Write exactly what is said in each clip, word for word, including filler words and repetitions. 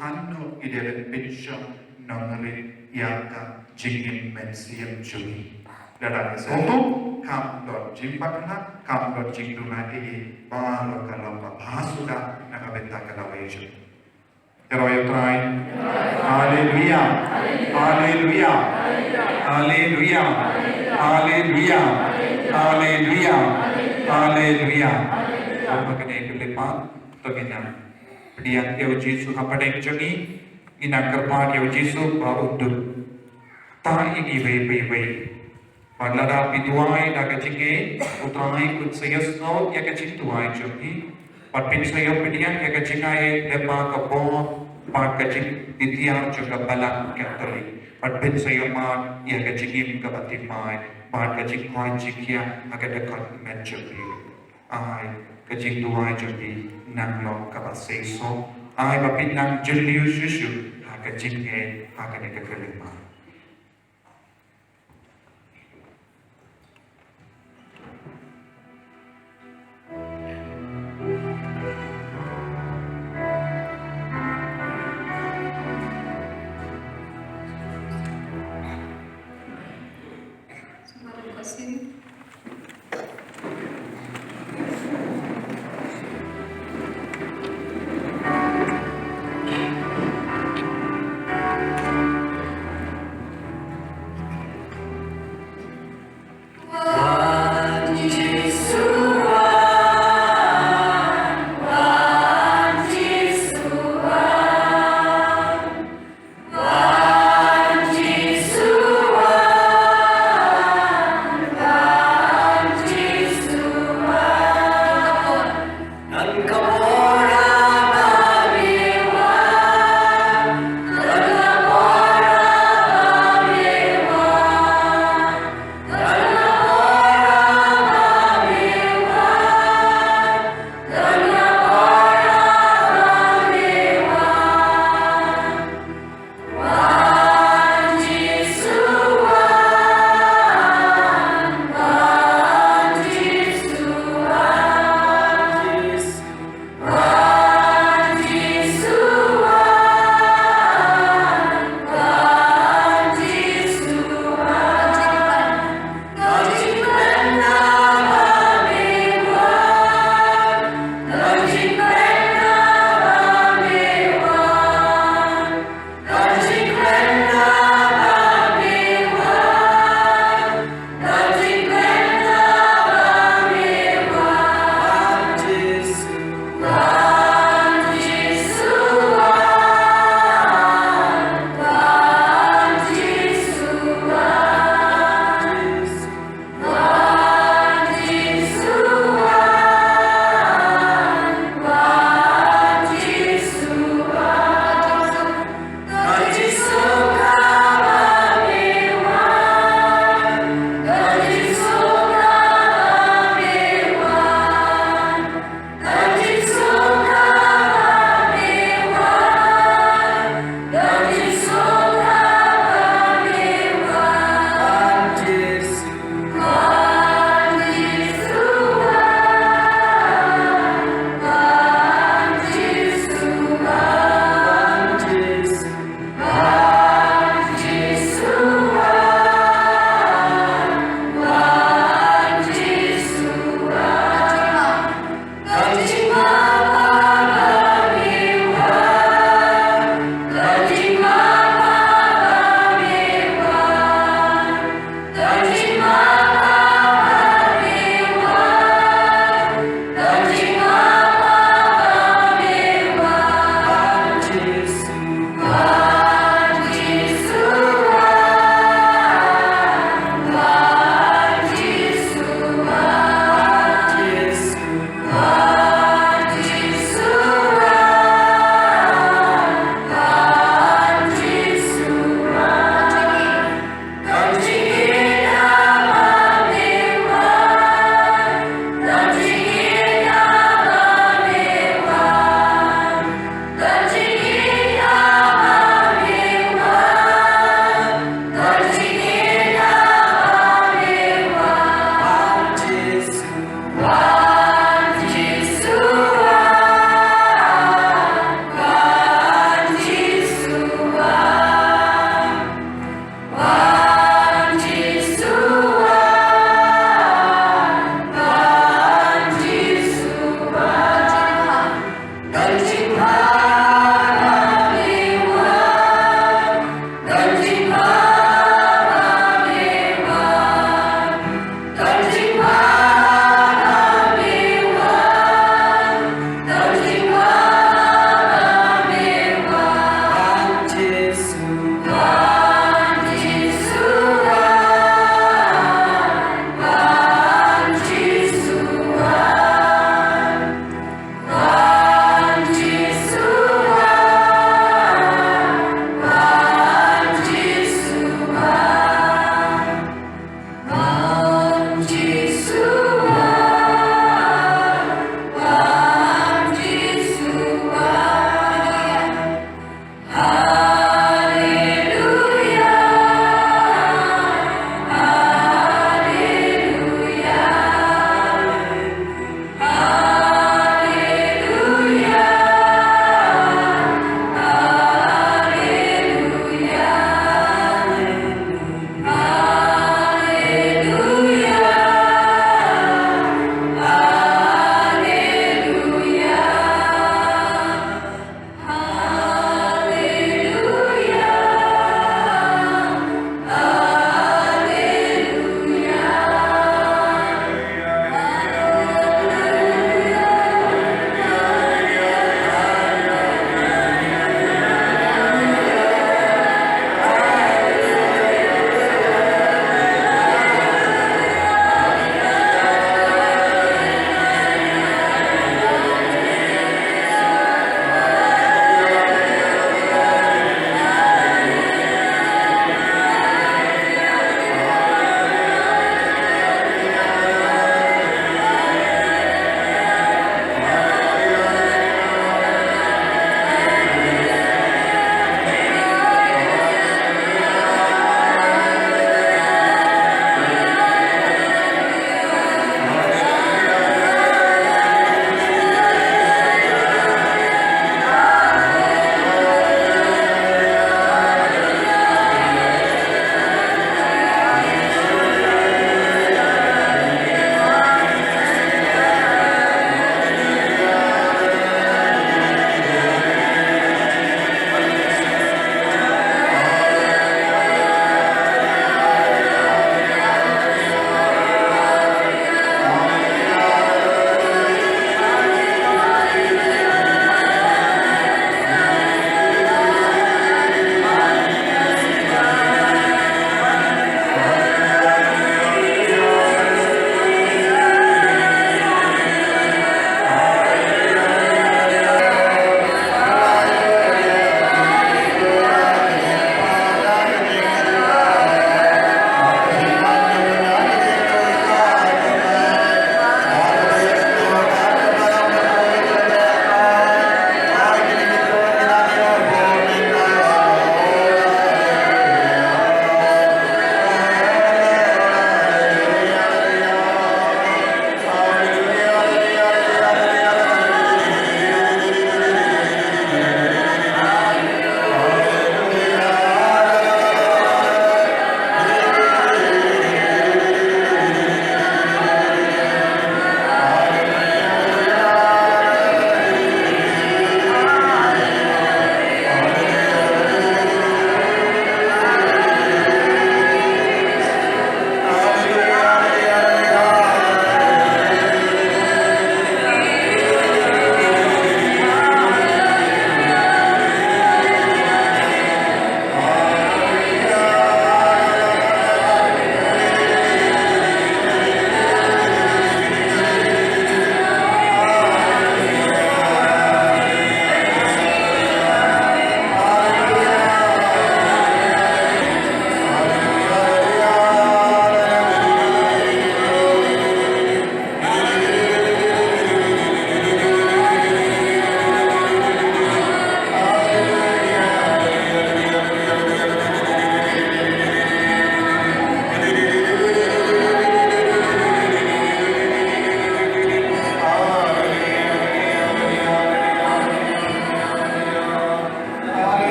Hangno i dei ban pynshong nongrim ïa ka jingim mynsiem jong i. Lada ka sngewthuh, kam don jingbakla, kam don jingduna ïa i, baroh ka long kaba bha suda na ka bynta ka lawei jong i. Te ïaroh ïa U Trai. Haleluia. Haleluia. Haleluia. Haleluia. Haleluia. Haleluia. Ba kane ka lypa to ngin ïa pdiang ïa U Jisu hapdeng jong ngi, ngin ïa kyrpad ïa U Jisu ba un duh. Tang ïa ngi iwei pa iwei. Bad lada phi duwai da ka jingngeit, U Trai un sa ïasngew ïa ka jingduwai jong phi. Bad phin sa ïoh pdiang ïa ka jingaiei lyngba ka bor bad ka jingtitiar jong ka Balang Katholik. Bad phin sa ïoh mad ïa ka jingim kaba thymmai bad ka jingkhot jingkhiah ha ka dkhot met jong phi. Ai ka jingduwai jong phi nang long kaba seisoh. Ai ba phin nang jylliew shuh shuh ha ka jingngeit ha kane ka khyllipmat.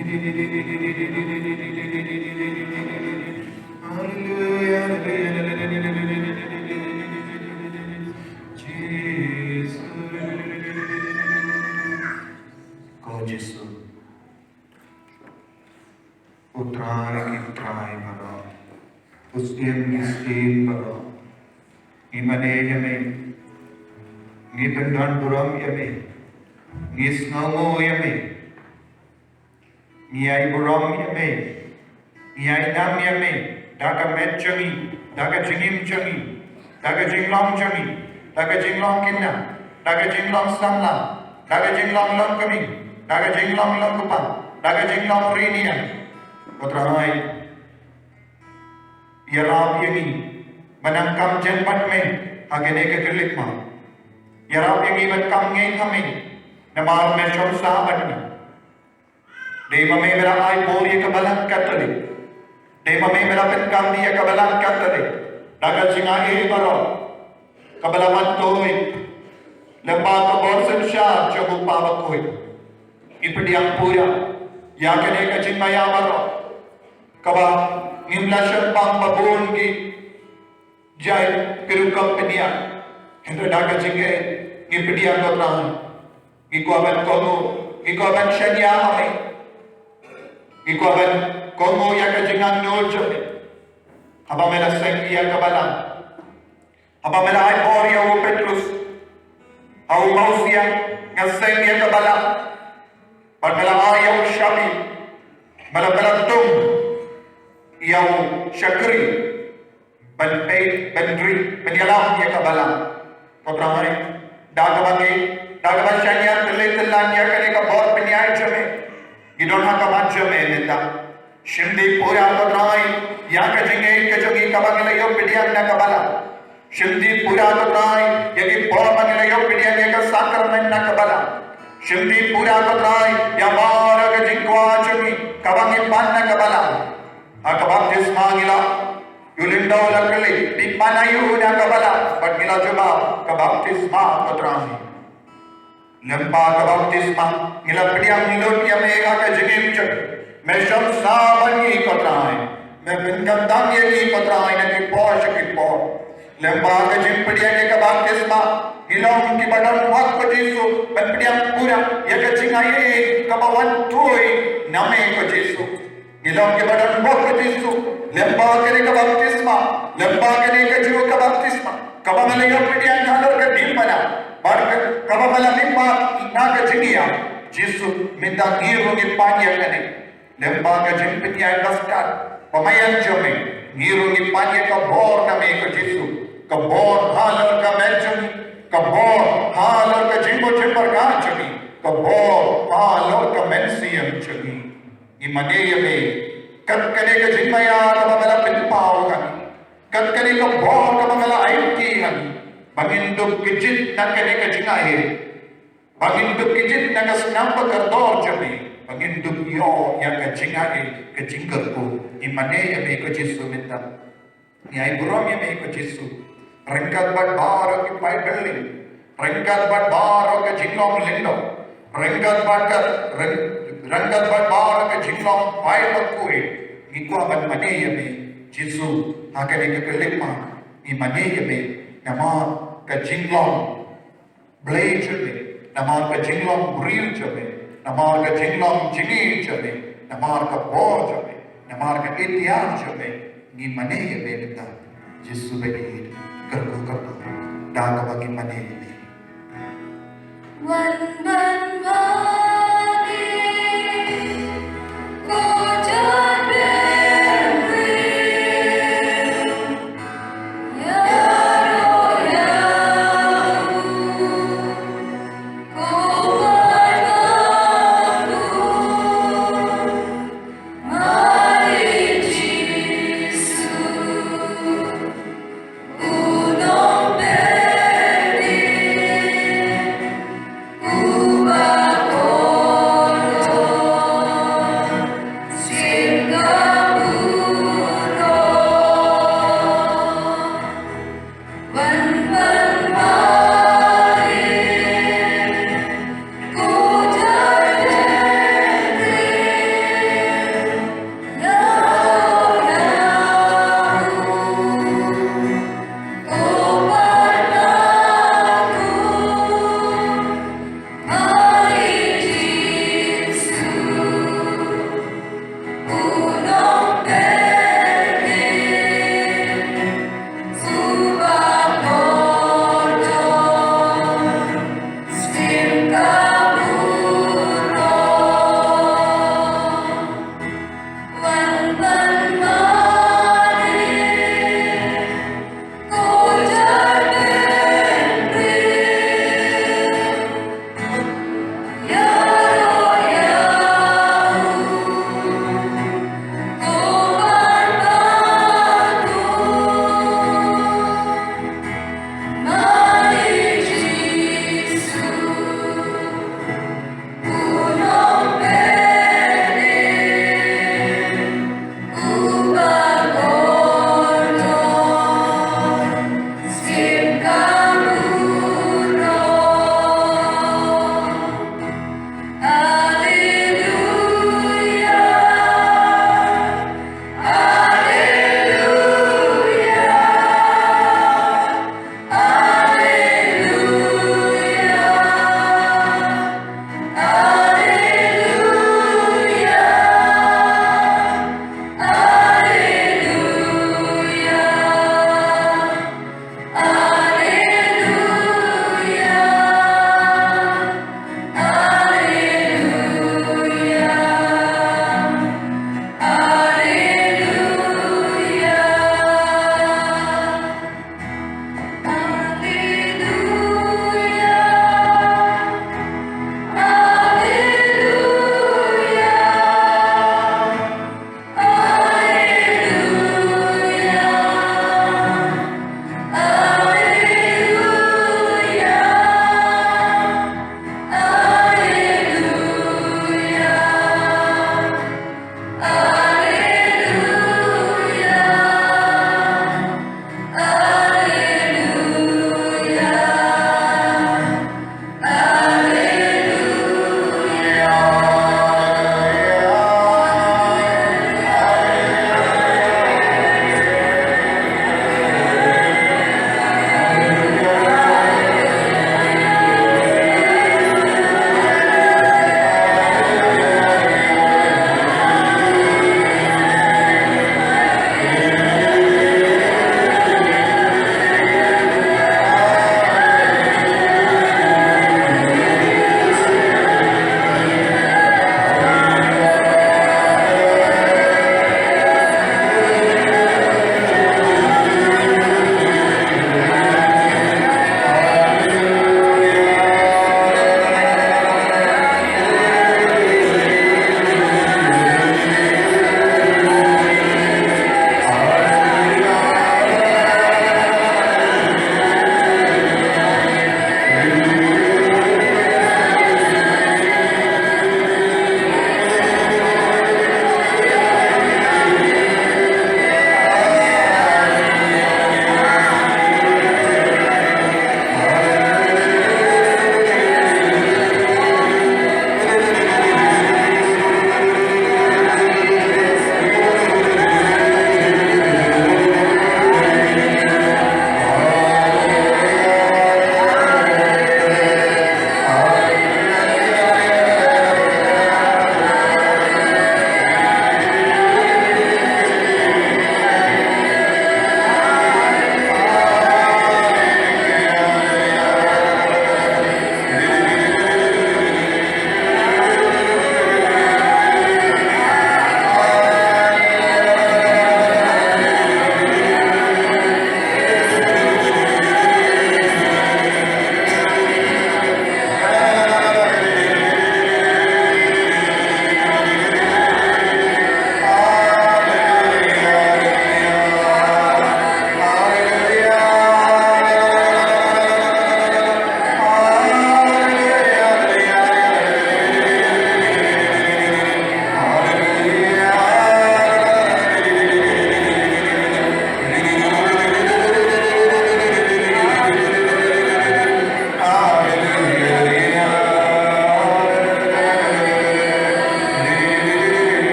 Ko Jisu, U Trai ki trai baroh, U Syiem ki syiem baroh, ngi mane ïa me, ngi pyndon burom ïa me, ngi sngewnguh ïa me, ngi ai burom ïa me, ngi ai nam ïa me, da ka met jong ngi, da ka jingim jong ngi, da ka jinglong jong ngi, da ka jinglong khynnah, da ka jinglong samla, da ka jinglong longkmie, da ka jinglong longkpa, da ka jinglong riewniam. Ko Trai, ïarap ïa ngi ban nang kam jen bad me ha kane ka khyllipmat. Ïarap ïa ngi ban kam ngeit ha me, namar me shong sah bad ngi. Dei ma me me la ai bor ïa ka Balang Katholik. Dei ma me me la pynkam ïa ka Balang Katholik da ka jingai baroh kaba la myntoi lyngba ka bor synshar jong u Kpa Bakhuid. Ngi pdiang pura ïa kane ka jingmaïa baroh kaba ngim la shym bang ba bun ki jait ki rukom pynïaid. Hynrei da ka jingngeit ngi pdiang, ko Trai. Ngi kwah ban kohnguh, ngi kwah ban shaniah ha me. Ngi kwah ban kohnguh ïa ka jingangnud jong me. Haba me la seng ïa ka balang, haba me la ai bor ïa u Petrus, ha u Mousia, nga seng ïa ka balang. Bad me la ai ïa u shabi, me la, me la tung ïa u shakri ban peit, ban ri, ban ïalam ïa ka balang. Ko Trai, da kaba ngi, da kaba shaniah tylli tyllan ïa kane ka bor pynïaid jong me, ngi don ha khmat jong me mynta. Shim dih pura, ko Trai, ïa ka jingngeit ka jong ngi kaba ngi la ïoh pdiang na ka balang. Shim dih pura, ko Trai, ïa ki bor ba ngi la ïoh pdiang ïa ka sakramen na ka balang. Shim dih pura, ko Trai, ïa baroh ka jingkwah jong ngi kaba ngi pan na ka balang. Ha ka baptisma ngi la ïoh lyndoh, la kylli, phi pan aïu na ka balang, bad ngi la jubab, ka baptisma, ko Trai. Lyngba ka baptisma ngi la pdiang lut ïa me ha ka jingim jong ngi. Me shong sah bad ngi, ko Trai. Me pynkyntang ïa ngi, ko Trai, na ki por sha ki por. Lyngba ka jingpdiang ïa ka baptisma ngi long kiba don hok, ko Jisu, ban pdiang pura ïa ka jingaiei kaba wan thuh na me, ko Jisu. Ngi long kiba don hok, ko Jisu, lyngba kane ka baptisma, lyngba kane ka jingïoh ka baptisma kaba me la ïoh pdiang halor ka diengphna, bad ka, kaba me la mihpat na ka jingïap. Jisu, mynta ngi ruh ngi pan ïa kane. Lyngba ka jingpynïaid ba stad ba maïan jong me, ngi ruh ngi pan ïa ka bor na me, ko Jisu. Ka bor halor ka met jong ngi, ka bor halor ka jingbujur jingpyrkhat jong ngi, ka bor halor ka mynsiem jong ngi. Ngi mane ïa me kat kane ka jingmaïa kaba me la pynpaw ha ngi, kat kane ka bor kaba me la aiti ha ngi, ba ngin dup kjit na kane ka jingaiei, ba ngin dup kjit na ka snam ba kordor jong me, ba ngin dup ïoh ïa ka jingaiei, ka jingkyrkhu. Ngi mane ïa me, ko Jisu, mynta. Ngi ai burom ïa me, ko Jisu, ryngkat bad baroh ki paidbah, ryngkat bad baroh ka jinglong lyngdoh, ryngkat bad ka, ryng-, ryngkat bad baroh ka jinglong paidbah bakhuid. Ngi kwah ban mane ïa me, Jisu, ha kane ka khyllipmat. Ngi mane ïa me namar ka jinglong Blei jong me, namar ka jinglong briew jong me, namar ka jinglong jingïeit jong me, namar ka bor jong me, namar ka iktiar jong me, ngi mane ïa me mynta. Jisu ba ïeit, kyrkhu kyrdoh da kaba ngi mane ïa me. Wan ban mane, ko Jan Berwill.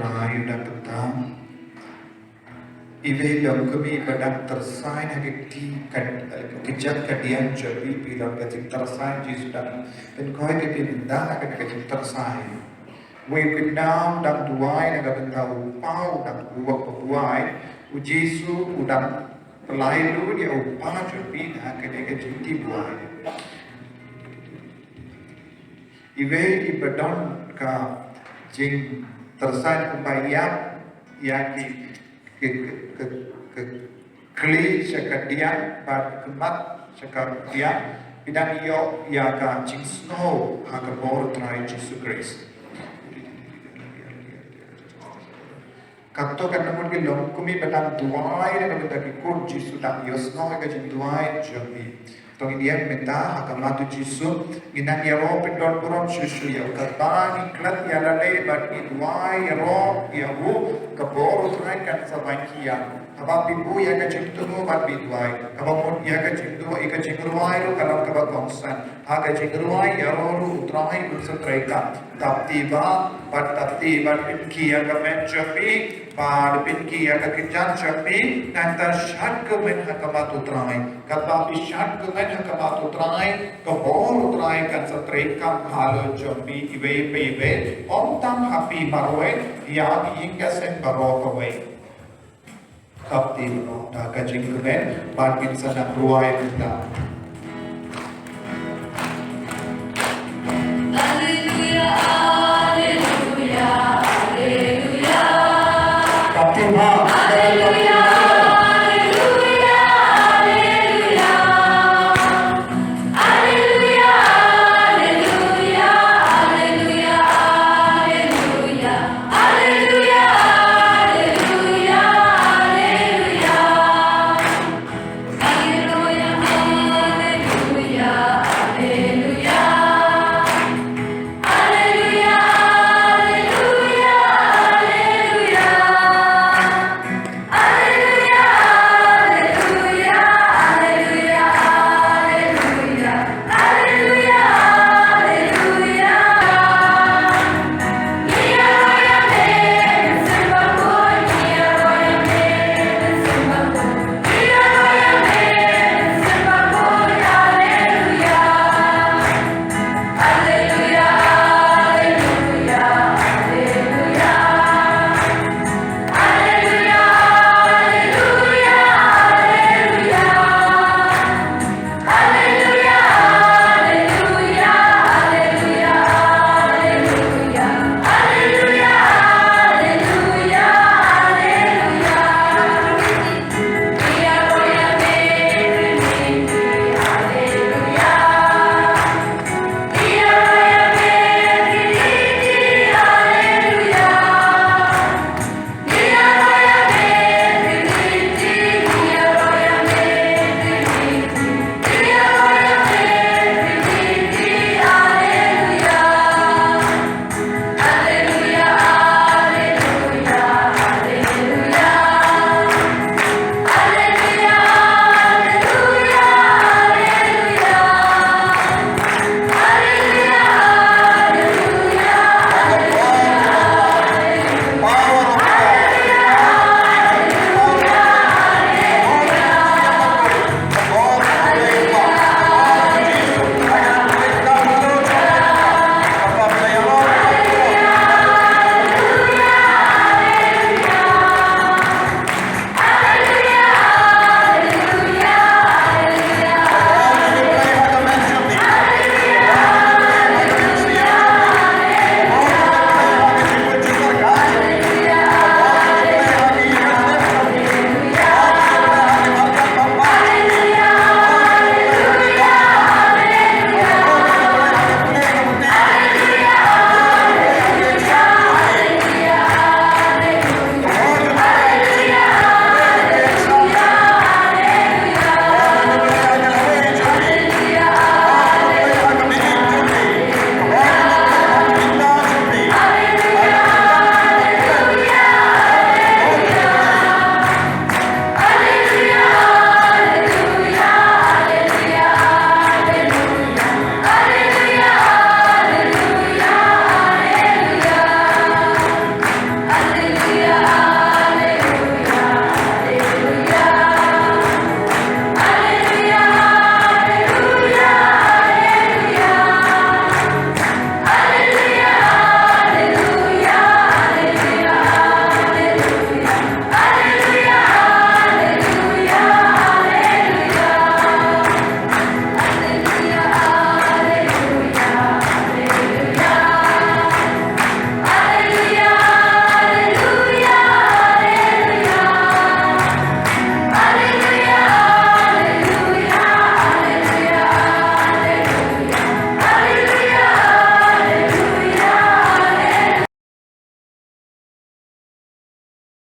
Ai u dang kata. Iwei i longkmie ba dang tyrsain ha ka kti ka, ka jaka diang jong phi, phi long ka jingtyrsain, Jisu dang pynkhiah ïa phi mynta ha kane ka jingtyrsain. Wei u khynnah u dang duwai na ka bynta u kpa u dang buh buaid, u Jisu u dang pynlait lut ïa u kpa jong phi na kane ka jingtip buaid. Iwei i ba don ka jingtyrsain kumba ïap ïa ki, ki, ki, ki, ki khlieh sha ka diang bad khmat sha ka diang, phi dang ïoh ïa ka jingsngew ha ka bor Trai Jisu Khrist. Katto katne mut ki longkmie ba dang duwai na ka bynta ki khun, Jisu dang ïohsngew ïa ka jingduwai jong phi. To ngin ïeng mynta ha khmat u Jisu, ngin nang ïaroh pyndon burom shuh shuh ïa u, katba ngi klet ïa lade bad ngi duwai ïaroh ïa u, ka bor u Trai kan sa wan khia. Haba phi buh ïa ka jingthmu bad phi duwai, haba mut ïa ka jingduwai, ïa ka jingrwai ruh ka long kaba kongsan. Ha ka jingrwai ïaroh ruh u Trai un sa treikam. Tap ti bha, bad tap ti bad pynkhih ïa ka met jong phi, bad pynkhih ïa ka kjat jong phi, nangta shad kmen ha khmat u Trai. Katba phi shad kmen ha khmat u Trai, ka bor u Trai kan sa treikam halor jong phi iwei pa iwei, ym tang ha phi marwei, ïa ki ïing ki sem baroh kawei. Tap ti baroh da ka jingkmen, bad ngin sa nang rwai mynta.